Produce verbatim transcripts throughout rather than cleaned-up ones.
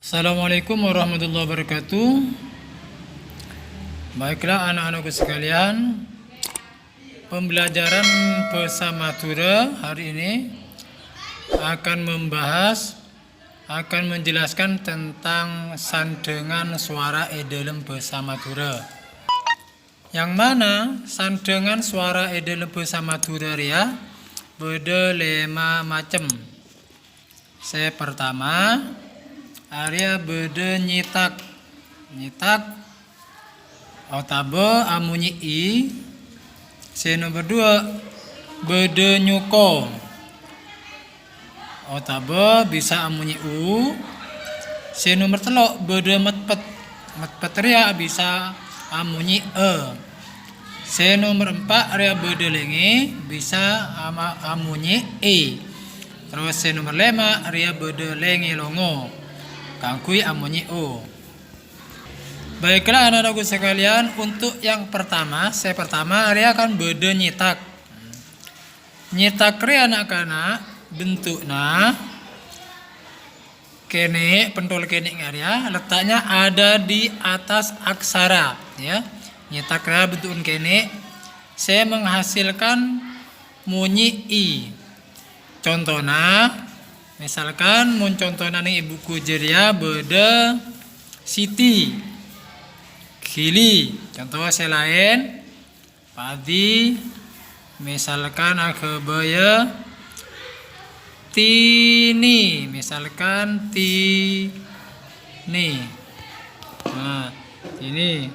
Assalamualaikum warahmatullahi wabarakatuh. Baiklah, anak-anakku sekalian, pembelajaran bahasa Madura hari ini akan membahas, akan menjelaskan tentang sandhangan suara è dâlem bahasa Madura. Yang mana sandhangan suara è dâlem bahasa Madura rèya bâdâ lèma' macem. Sè pertama, arèya bâdâ nyètak. Nyètak otabâ amonyè i. Sè nomer duwâ', bâdâ nyoko otabâ bisa amonyè u. Sè nomer tello', bâdâ metpet. Metpet rèya bisa amonyè e. Sè nomer empa' rèya bâdâ lèngè, bisa ama-, amonyè e. Terros sè nomer lèma' rèya bâdâ lèngè longo kaangghuy amonyè o. Baiklah, anak-anakku sekalian, untuk yang pertama, sè pertama rèya kan bâdâ nyètak. Nyètak rèya, na'-kana', bentukna kènè', pentol kènè' rèya, letaknya ada di atas aksara, ya. Nyètak rèya bentu'en kènè' sè menghasilkan monyè i. Contona, misalkan, mon contona neng è buku jârèya bâdâ siti, ghili. Conto sè laèn, padi, misalkan, aghâbâyâ tini, misalkan, tini. Nah, tini.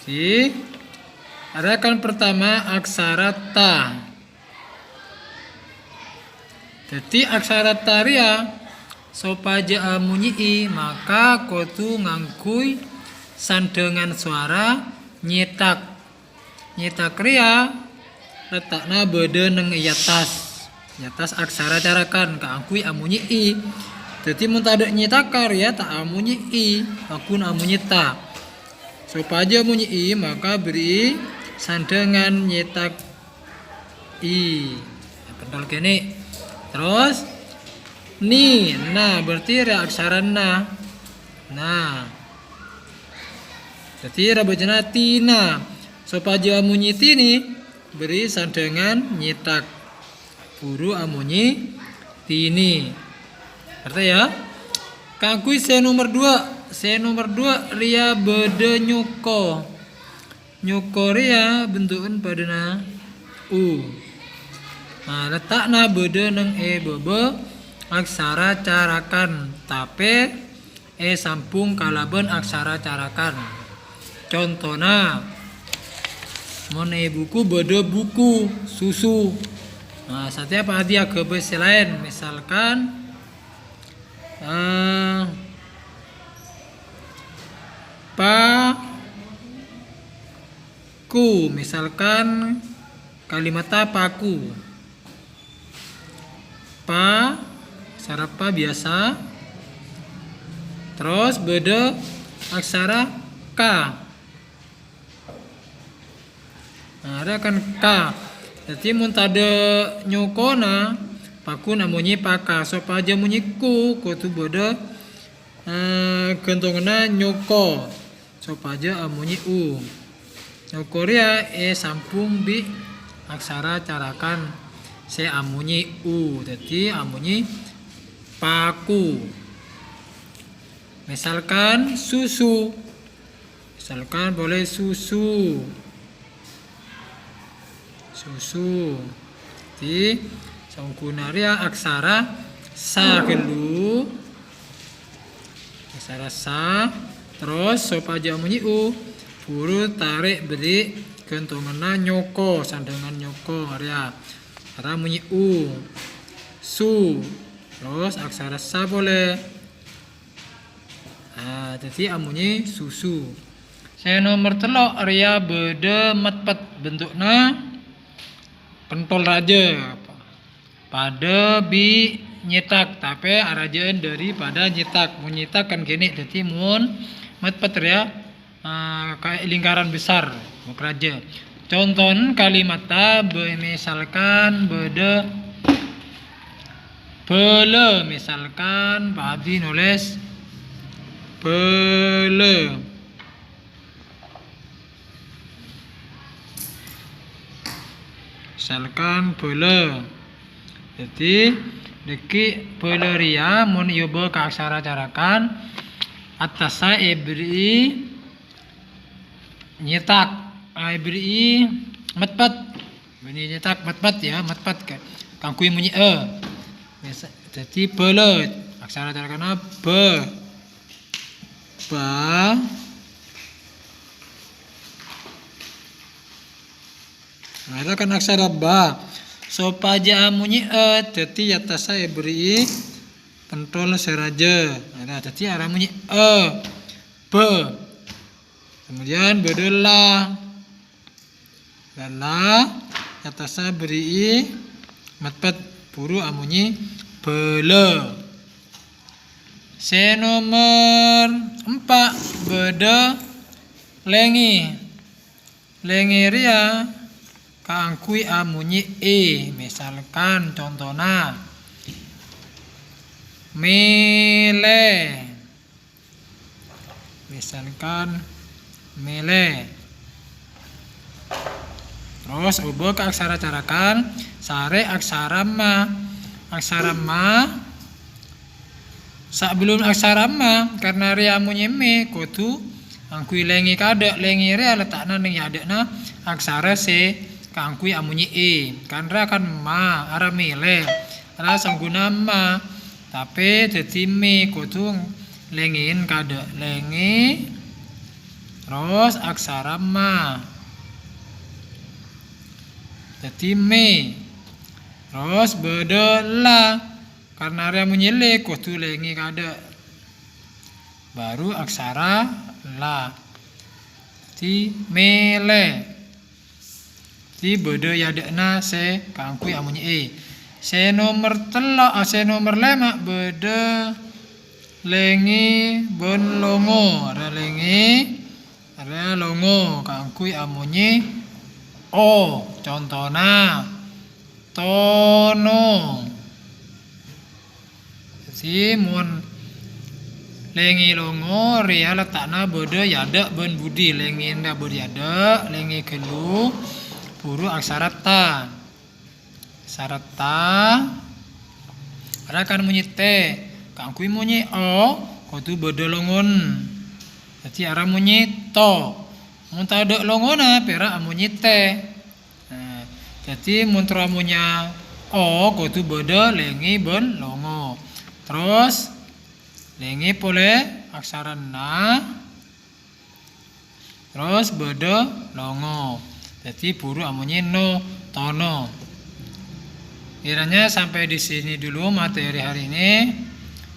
Si, arèya kan pertama aksara ta. Dhâddhi, aksara ta rèya sopajâ amonyè i, maka kodhu ngangghuy sandhangan suara nyètak. Nyètak rèya letta'na bâdâ neng è attas, è attas aksara carakan kaangghuy amonyè i. Dhâddhi, mon tadâ' nyètaka rèya ta' amonyè i, paggun amonyè ta. Sopajâ amonyè i, maka bherri'i sandhangan nyètak i. Pentol kènè'. Terros, ni, na, berarti rèya aksara na. Na. Dhâddhi, rèya bâcana tina. Sopajâ amonyè tini, bherri' sandhangan nyètak. Buru amonyè tini. Ngartè, ya? Kaangghuy sè nomer duwâ'. Sè nomer duwâ' rèya bâdâ nyoko. Nyoko rèya bentu'en padâna u. Nah, letta'na bâdâ neng è bâbâ aksara carakan, tapè èsambhung kalabân aksara carakan. Contona, mon è buku bâdâ buku, susu. Nah, satèya padi aghâbây sè laèn, misalkan, eh, pa, ku, misalkan kalimatta paku. Pa, aksara pa biyasa. Terros bâdâ aksara ka. Nah, arèya kan ka. Dhâddhi, mon tadâ' nyokona, paggun amonyè paka. Sopajâ monyè ku, kodhu bâdâ, eh, ghântonganna nyoko. Sopajâ amonyè u. Nyoko rèya èsambhung bi' aksara carakan sè amonyè u, dhâddhi amonyè paku. Misalkan susu. Misalkan polè susu. Susu. Dhâddhi, sè ongguna rèya aksara sa ghâllu. Aksara sa. Terros, sopajâ amonyè u, buru tarè' bherri' ghântonganna nyoko, sandhangan nyoko rèya. Arèya monyè u. Su. Terros, aksara sa polè. Ah, dhâddhi amonyè susu. Sè nomer tello' rèya bâdâ metpet, bentukna pentol rajâ. Padâ bi' nyètak, tapè arajâ'ân dâri padâ nyètak. Mon nyètak kan kènè', dhâddhi mon metpet rèya, ah, ka-, lingkaran besar, mokaraja. Conton kalimatta, bâ-, misalkan bâdâ bâlâ, misalkan Pak Adi nolès Bâlâ. Misalkan bâlâ. Dhâddhi, dhâggi' bâlâ rèya mon èobâ ka aksara carakan, attassa èbherri'i nyètak, ah, èbherri'i metpet. Bânnè nyètak metpet, ya, metpet ka-, kaangghuy monyè e. Dhâddhi bâlâ, aksara carakanna bâ. Ba. Nah, itu kan aksara ba. Sopajâ amonyè e, dhâddhi attassa èbherri'i pentol sè rajâ. Nah, dhâddhi arè monyè e. Bâ. Kemudian bâdâ la. La, attassa èbherri'i metpet, buru amonyè bâlâ. Sè nomer empa' bâdâ lèngè. Lèngè rèya kaangghuy amonyè e. Misalkan contona, mèlè. Misalkan, mèlè. Terros, obâ ka aksara carakan, sarè aksara ma. Aksara ma, sabellun aksara ma, karna rèya amonyè mè, kodhu angghuy lèngè kaadâ'. Lèngè rèya letta'na neng è adâ'na aksara sè kaangghuy amonyè e. Kan ra kan ma, arè mèlè. Ra sangguna ma, tapè dhâddhi mè, kodhu lèngèn kaadâ'. Lèngè, terros aksara ma. Dhâddhi mè. Terros bâdâ la. Karna rèya amonyè lè, kodhu lèngè kaadâ'. Buru aksara la. Dhâddhi mèlè. Dhâddhi bâdâ è adâ'na sè kaangghuy amonyè e. Sè nomer tello', ah, sè nomer lèma' bâdâ lèngè bân longo. Arè lèngè, arè longo kaangghuy amonyè o. Contona, tono. Dhâddhi, mon lèngè longo, rèya letta'na bâdâ è adâ' bân budi. Lèngèna bâdâ è adâ', lèngè ghâllu, buru aksara ta. Aksara ta, arè kan monyè tè, kaangghuy monyè o, kodhu bâdâ longona. Dhâddhi, arè monyè to. Mon tadâ' longona, pèra' amonyè tè. Nah, dhâddhi mon terro amonyè o kodhu bâdâ lèngè bân longo. Terros lèngè polè aksara na. Terros bâdâ longo. Dhâddhi buru amonyè no, tono. Kiranya sampai di sini dulu materi hari ini.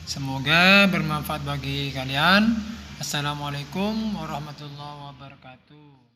Semoga bermanfaat bagi kalian. Assalamualaikum warahmatullahi wabarakatuh.